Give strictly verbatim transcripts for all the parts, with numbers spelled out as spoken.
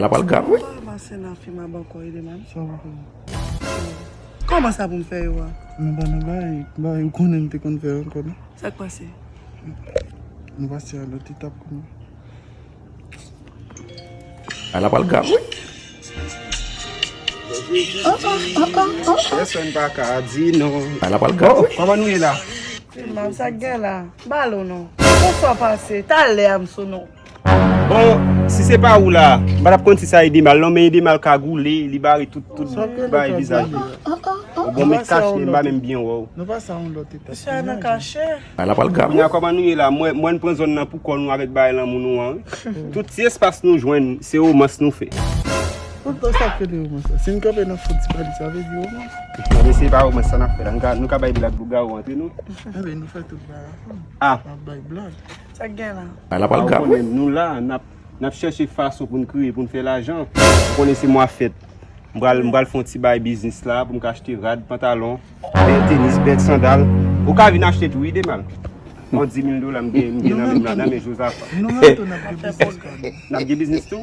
L ap al grav, wi. Mwen pa ranmase nan fim ap ankò, ede m. Sa w ap fè? Kòman sa pou m fè yo a? Nou pa nan bagay, bagay ou konnen m te konn fè ankò, non? Sa k pase? Nou pase a lòt etap kounye a. L ap al grav, wi. Pèsonn pa ka di non. L ap al grav, wi. Kòman nou ye la? Fim ap sa k gen la? Balo non. Kòman sa pase? Talè a m sou non. Bon, si se pa ou la, m pa t ap konn si sa Edemal non, men Edemal kagoule, li bare tout, tout bay vizaj li. Bon, men kache, m pa menm byen wè w. Nou pase a yon lòt etap. Misye a nan kachè. L ap al grav. Kounye a, kòman nou ye la? Mwen, mwen pran zòn nan pou kò nou avèk bagay lanmou nou an, wi. Tout ti espas nou jwenn, se womans nou fè. Tout tan sa k rele womans la. Si n kanpe nan fon ti pali, sa vle di womans. Mwen, se pa womans sa n ap fè la. Nou ka, nou ka bay blag lougawou antre nou. Enben, nou fè tout bagay ansanm. Ah. N ap bay blag. Sa k gen la? L ap al grav, wi. Nou la, n ap, n ap chèche fason pou n kriye, pou n fè lajan. Ou konnen se mwa fèt. M pral, m pral fè yon ti bay biznis la pou m ka achte rad, pantalon, bèl tenis, bèl sandal. Ou ka vin achte tou, wi, Edemal. Yon di mil dola m gen, m gen nan men m la, nan men Jozafa. Nou menm tou n ap gen biznis pa nou. N ap gen biznis tou?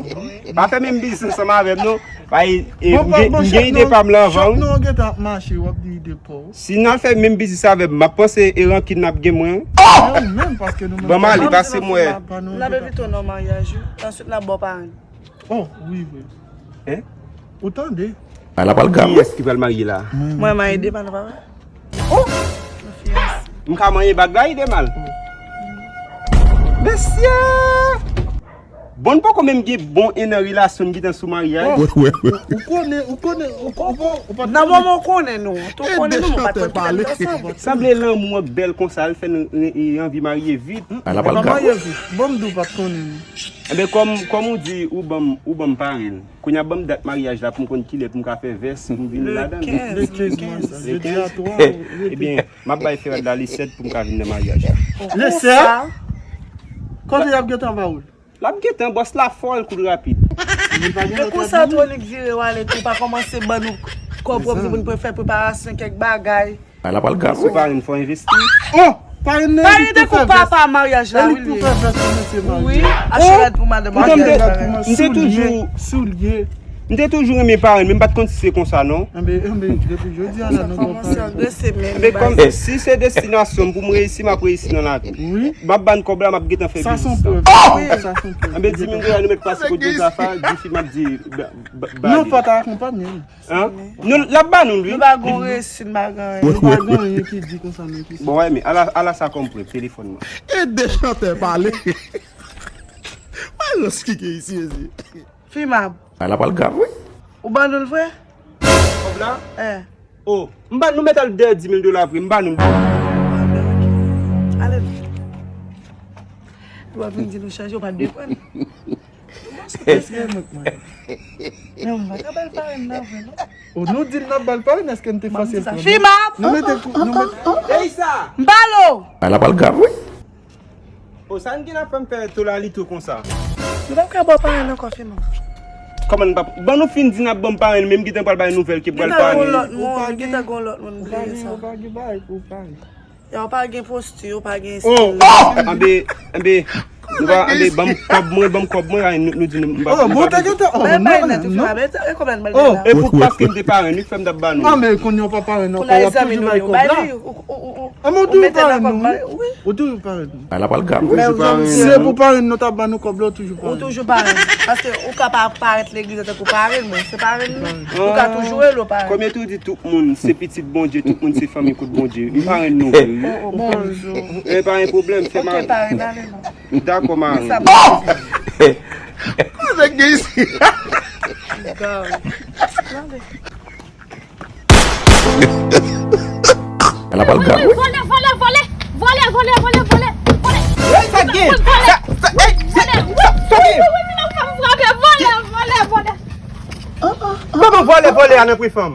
Pa fè menm biznis ansanm avè m, non. Bay, e, m gen, m gen ide pa m la anvan, wi. Shop nou an gentan ap mache, w ap di ide pa w. Si n al fè menm biznis avè m, m ap panse e rankin n ap gen mwen. Ban m ale, pase m wè. N ap envite w nan maryaj, wi. Answit, n ap ba w parenn. Oh, wi, vre. Hein? Ou tande? L ap al grav, wi. Kiyès ki pral marye la? Mwen, mwen, Edemal, papa. Oh! M ka manyen bag la, Edemal? Mesye! Bon, n poko menm gen bon en an relasyon, n gentan sou maryaj. Oh, ou konnen, ou konnen, ou, ou, ou, ou pa... Nan moman w konnen nou, tou konnen nou, nou pa t konn ki tèt ansanm. Sanble lanmou an bèl konsa, l fè n, n, n anvi marye vit. L ap al grav, wi. Bon, m di w pa t konnen nou. Enben, kòm, kòm ou di, ou ban m, ou ban m parenn. Kounye a ban m dat maryaj la pou m konn kilè pou m ka fè vès, pou m vin ladan l. Le kenz, le kenz. Jodi a twa, ou rete. Ebyen, m ap bay Ferad la le sèt pou m ka vin nan maryaj la. Le sèt? Kote y ap gentan ba ou l? L ap gentan, bòs la fò, l kouri rapid. Men konsa tou, Onik vire w ale tou, pa kòmanse ban nou kòb pou nou fè preparasyon kèk bagay. L ap al grav, wi. Parenn fò envesti. Oh! Parenn nan, e li k pou fè vès. Papa maryaj la, wi, li. E li k pou fè vès pou mesye marye. Wi, achte rad pou madan maryaj la. M te toujou, soulye. M te toujou renmen parenn, men m pa t konn si se konsa, non. Enben, enben, depi jodi a la, nou bon parenn. Kòmanse agrese, men. Enben, kòm si se destinasyon m pou m reyisi, m ap reyisi nan lavi. Wi. M ap ba n kòb la, m ap gentan fè biznis la. Sa se yon prèv. Sa se yon prèv. Enben, di mil dola, nou mèt pase kot Jozafa, di fi m ap di, ba, ba, ba li. Non, pa ta akonpanye l. Hein? Nou, l ap ba nou l, wi. Nou pa gon resi, n pa gen anyen. Nou pa gen anyen ki di konsa, men ki sa. Bon, wè, men, ala, ala sa kòm prèv, telefòn mwen. E de chantè pale. Wè, lòs ki gen isi, mesye. Fimab. L ap al grav, wi. Ou ban nou l vre? Kòb la? Eh. Oh, m ba nou mèt al dèyè di mil dola vre, m ba nou l vre. Ale. Ou pa vin di nou chanje, ou pa t dwe pran. Èske nou k mande? Men ou pa ka ba l parenn nan vre, non? O, nou di l n ap ba l parenn, èske n te fòse l pran? Fimab! Nou mete kou, nou mete... Ey sa! M pale w! L ap al grav, wi. O, sa n gen ap fè m fè tolalito konsa? Nou p ap ka ba w parenn ankò, Fimab. Kòman n p ap? Bon, nou fin di n ap ban m parenn, men m gentan pral bay nouvèl ke pral parenn. Gentan gon lòt moun, gentan gon lòt moun, bliye sa. Ou pa gen, ou pa gen bagay pou parenn. Ya, ou pa gen posti, ou pa gen estil. Anbe, anbe, nou pa, anbe, ban m kòb mwen, ban m kòb mwen, ay, nou, nou di nou, m pa, m pa bezwen. Bay, bay nèt, ou fè, e kòb la n pral bay la. E pou paske m te parenn, li k fè m t ap ba nou. Non, men kounye a w pa parenn ankò, w ap toujou bay kòb la. Anbe, ou toujou parenn nou, wi. Ou toujou parenn nou. Se pou parenn nou t ap ba nou kòb la, ou toujou parenn. Ou toujou parenn. Paske ou ka pa parèt legliz an tankou parenn, men se parenn nou. Ou ka toujou rele w parenn. Kòm yo toujou di, tout moun se pitit Bondye, tout moun se fanmi kout Bondye. M parenn nou vre, wi. Oh, oh, bonjou. E pa gen pwoblèm, fè mari. Ok, parenn, ale non. Dakò, mari. Sa bon. Kòman gen isi? Gade. L ap al grav, wi. Vòlè, vòlè, vòlè. Vòlè, vòlè, vòlè, vòlè. Vòlè. Ey, sa gen? Vòlè. Sa, sa, ey, vòlè. Wi, wi, wi, wi, wi, non, pa frape. Vòlè, vòlè, vòlè. Kòman vòlè, vòlè a nan pran fanm?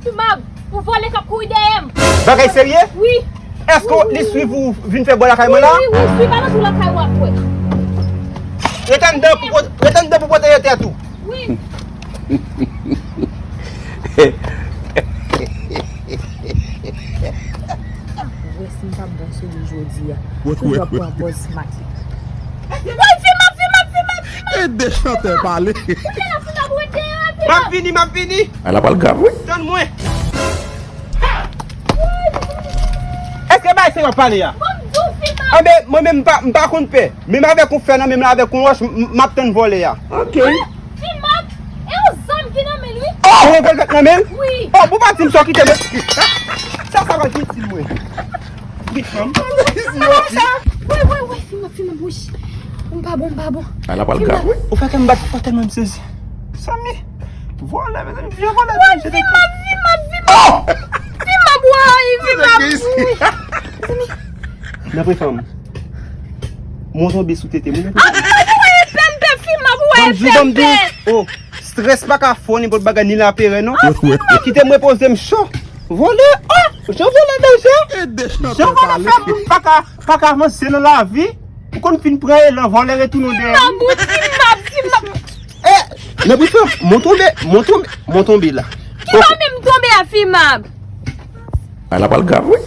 Fimab, ou vòlè k ap kouri dèyè m. Bagay serye? Wi. Èske li swiv ou vin fè bò lakay mwen la? Wi, wi, wi, swiv alantou lakay ou ap wè. Ret anndan pou, ret anndan pou pwoteje tèt ou. Wi. Wè si m pa bon sou li jodi a. Wi, wi, wi. Toujou ap pran pòz maket. Wi, Fimab, Fimab, Fimab, Fimab. Ede chantè pale. M ap vini, m ap vini. Ala pral grav, wi. Tann mwen. Èske bay se yo pale a? Anben, mwen menm m pa, m pa konn pè. Menm avèk yon fè nan men m la, avèk yon wòch, m, m, m ap tann vòlè a. Ok. Fi m ap, e yon zam ki nan men l, wi. Oh! Yon revòlvè nan men l? Wi. Oh, bon, pa di m sa, kite mwen. Sa, sa va itil mwen. Vit, fanm. Woy, woy, woy, fi m ap, fi m ap, woy. M pa bon, m pa bon. Ala pral grav, wi. Ou fè kè m bat fò tèlman m sezi. Zanmi, vòlè, mezanmi, vye vòlè. Woy, fi m ap, fi m ap, fi m ap. Oh! Fi m ap, woy, fi m ap, woy. Mezanmi. Nan prefanm. Mwen tonbe sou tete mwen. Ap mwen wè pèpè fi m ap wè pèpè. Oh, strès pa ka fè w nenpòt bagay ni laperè non. Kite m repoze m cho. Vòlè, oh, jan vòlè danje. Jan vòlè fè moun pa ka, pa ka avanse nan lavi. Ou konn fin pran elan, vòlè retounen w dèyè. Fi m ap, fi m ap, fi m ap. Eh, nan prefanm, mwen tonbe, mwen tonbe, mwen tonbe la. Ki pa menm tonbe a fi m ap? Ala pral grav, wi.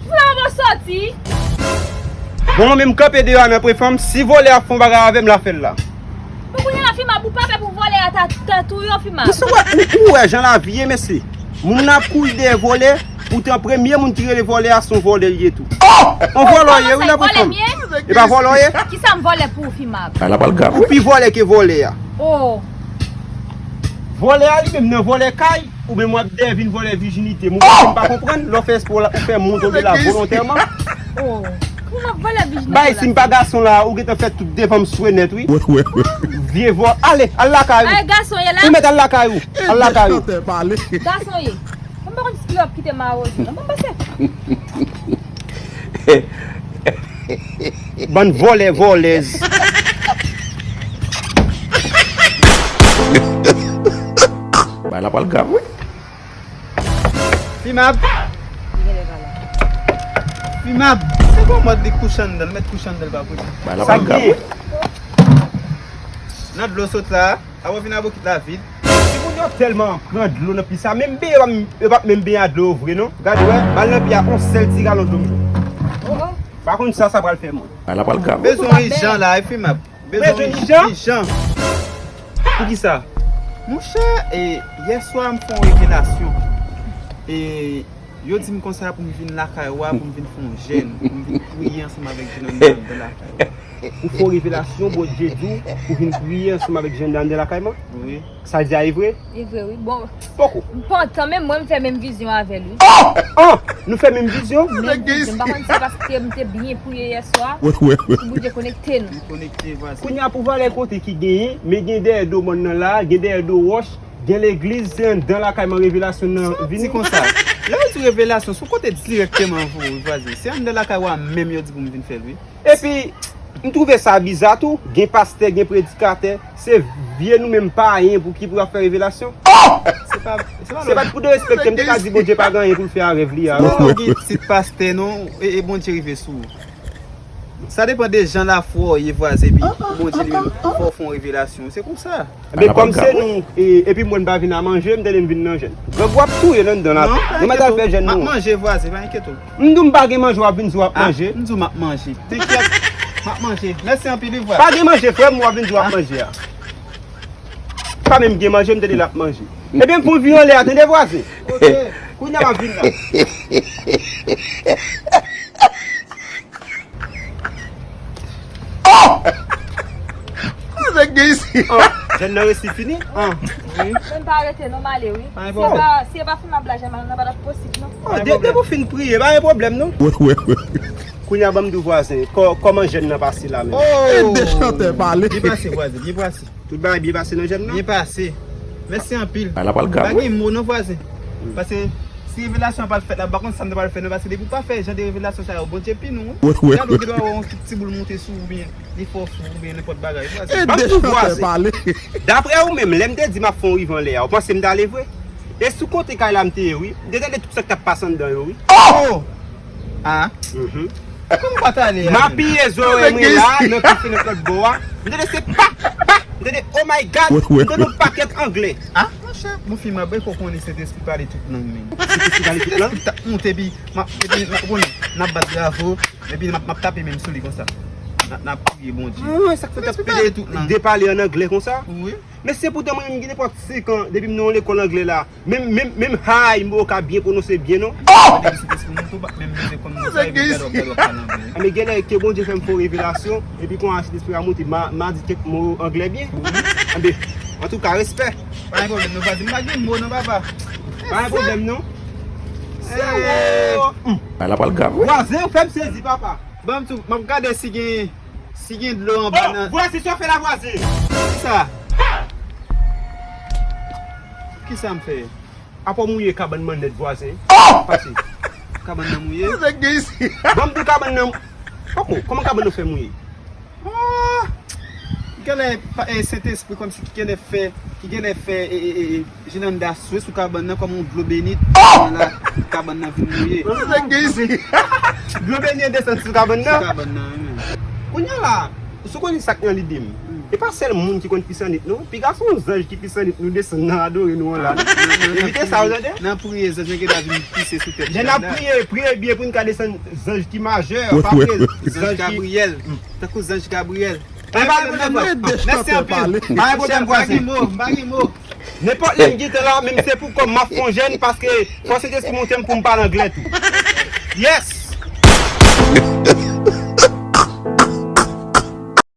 Vle w soti? Bon, mwen menm kanpe deyò a nan prefanm, si vòlè a fè yon bagay avè m, l a fè l la. Bon, kounye a la, fi m ap, ou pa pè pou vòlè a ta, ta touye w, fi m ap? Mesye, ou wè, ou, ou wè jan lavi ye, mesye. Moun nan ap kouri dèyè vòlè, poutan premye moun ki rele vòlè a, se yon vòlè l ye tou. Oh! On vòlè w ye, wi, nan prefanm. E pa vòlè w ye? Kisa m vòlè pou ou, fi m ap? Ala pral grav, wi. Ou pi vòlè ke vòlè a. Oh. Vòlè a li menm nan vòlè kay, ou menm w ap dèyè vin vòlè vijinite m. Ou konprann, m pa konprann, lè w fè espre w fè moun tonbe la volontèman. Oh, kòman vòlè vijinite la? Bay, si m pa gason la, ou gentan fè tout devan m swe nèt, wi. Vye vò, ale, al lakay ou. Ay, gason ye la? Ou mèt al lakay ou. Al lakay ou. Gason ye. Mwen pa konn si kilòp kite mawozo, non, mwen pase. Bann vòlè, vòlèz. Bay la pral grav, wi. Fi m ap. Fi m ap. Se bon mòd li kouche anndan, mèt kouche anndan, l pa kouche. Bay la pral grav, wi. Nan dlo sot la. Avan vin abokit la vid. Timoun yo tèlman pran dlo nan pi sa, menm benyen yo p ap, yo p ap menm benyen a dlo yo vre non. Gade wè, m al nan pi a yon sèl ti galon dlo m jwenn. Pa konn sa sa pral fè mwen. Ala pral grav. Bezwen ijan la, e fi m ap. Bezwen ijan? Ijan. Poukisa? Monchè, e, yè swa m fè yon revelasyon. E, Yo di m konsa pou m vin lakay ou a, pou m vin fè yon jèn, pou m vin priye ansanm avèk jèn anndan lakay ou a. Ou fè yon revelasyon, Bondye di w pou vin priye ansanm avèk jèn anndan lakay mwen? Wi. Sa l di a e vre? E vre, wi. Bon, poko. Pantan menm mwen, m fè menm vizyon avè l, wi. Oh! Oh! Nou fè menm vizyon? Menm vizyon. M pa konn si se paske m te byen priye yè swa, pou Bondye konekte nou. Li konekte, vwazen. Kounye a pou valè kote ki genyen, men gen dèyè do mòn nan la, gen dèyè do wòch, Gen legliz, se anndan lakay mwen revelasyon nan vini. Di konsa. Lè yo di revelasyon, se yon kote dirèkteman vre, wi, vwazen. Se anndan lakay ou a menm yo di pou m vin fè l, wi. Epi, m twouve sa biza tou. Gen pastè, gen predikatè. Se vye nou menm payen pou ki pou y ap fè revelasyon. Se pa, se pa lòd. Se pa pou derespekte m, te ka di Bondye pa gen anyen pou l fè a rèv li a. Se pa lòd gen pitit pastè, non, e, e Bondye rive sou ou. Sa depann de jan lafwa w ye, vwazen, epi Bondye li menm fè w fè yon revelasyon. Se konsa. Men kòm se nou, e, epi mwen m pa vin a manje, m tande m vin nan jèn. Grangou ap touye n anndan la. Non, nou mèt al fè jèn nou. M ap manje, vwazen, pa enkyete w. M di w m pa gen manje, w ap vin di w ap manje. M di w m ap manje. Tenkyèt, m ap manje. Mèsi anpil, wi, vwazen. Pa gen manje, frè m, w ap vin di w ap manje a. Pa menm gen manje, m tande l ap manje. Ebyen, m pou vin anlè a, tande, vwazen. Ok. Kounye a m ap vin la. Oh! Kote nèg gen isi? Oh, jèn nan resi fini? Ah, wi. Mwen pa rete non, m ale, wi. Si e pa, si e pa fi m ap la, jèn nan pa t ap posib, non. Oh, de, depi w fin priye, pa gen pwoblèm, non. Kounye a ban m di w vwazen, kò-, kòman jèn nan pase la menm? Oh! Ede chantè pale. Byen pase, vwazen, byen pase. Tout bagay byen pase nan jèn nan? Byen pase. Mèsi anpil. Ala pral grav, wi. Pa gen mo non, vwazen. Paske si revelasyon an pa t fèt la, m pa konn sa m ta pral fè non, paske depi w pa fè jan de revelasyon sa yo, Bondye pini w, wi. Gade w gen dwa wè yon ti, ti boul monte sou ou, oubyen li fè w fou, oubyen nenpòt bagay, vwazen. Ede chantè pale. Daprè ou menm, lè m te di m ap fè yon riv anlè a, ou panse m t ale vre? E sou kote kay la m te ye, wi. M te tande tout sa k t ap pase anndan yo, wi. Oh! Ah. Mhm. Kòman w pa t ale a menm? M apiye zòrèy mwen la, nan tout fenèt lòt bò a. M tande se pa, pa. M tande, oh my God. M tande yon pakèt anglè. Ah, monchè, bon, fi m ap, e kò konnen Sentespri pale tout lang menm. Sentespri pale tout lang? Sentespri t ap monte, epi m ap, epi m ap, bon, n ap bat bravo, epi m ap, m ap tape men m sou li konsa. N ap priye Bondye. Ah, sa k fè w t ap pede depale an anglè konsa? Wi. Men se poutan mwen menm gen nenpòt senk an depi m nan yon lekòl anglè la. Menm, menm, menm hi, m poko ka byen pwononse byen non. Mande Jezi Kris pou mwen tou, menm mizè kòm nou sa, epi gade w ap gade w ap pale anglè. Anben, genlè ke Bondye fè m fè yon revelasyon, epi kon Sentespri a monte, m a, m a di kèk mo anglè byen. Anben, antouka, respè. Pa gen pwoblèm non, pa di m pa gen mo non, papa. Pa gen pwoblèm non. Sa wo. Bagay la pral grav wi. Vwazen, ou fè m sezi, papa. Ban m tou, m ap gade si gen, si gen dlo anba nan. Oh, vwazen, sa w fè la, vwazen? Kisa? Kisa m fè? Apa w mouye kabann mannèt vwazen? Oh! Pase. Kabann nan mouye? Nèg gen isi. Ban m di w kabann nan. Poko, kòman kabann nan fè mouye? Ah! Genlè pa, eh, Sentespri kòmsi ki genlè fè, ki genlè fè, eh, eh, eh, eh, Jenanda swe sou kabann nan kòm yon dlo beni. Oh! Nan la, kabann nan vin mouye. Nèg gen isi. Dlo beni an desann sou kabann nan? Sou kabann nan, wi, men. Kounye a la, si w konnen sa k nan lide m, e pa sèl moun ki konn pis annwit non. Piga se yon zanj ki pis annwit nou desann nan adore nou an la. Evite sa, w tande? Nan priye, zanj nan genlè vin pise sou tèt Jenanda. Lè n ap priye, priye byen pou n ka desann zanj ki majè, pa vre? Zanj Gabriyèl. Tankou zanj Gabriyèl. Pa gen pwoblèm, frè. Mèsi anpil. Pa gen pwoblèm, vwazen. M pa gen mo, m pa gen mo. Nenpòt lè m gentan la, menm se pou kòm m ap fè yon jèn, paske fò Sentespri monte m pou m pale anglè tou. Yes!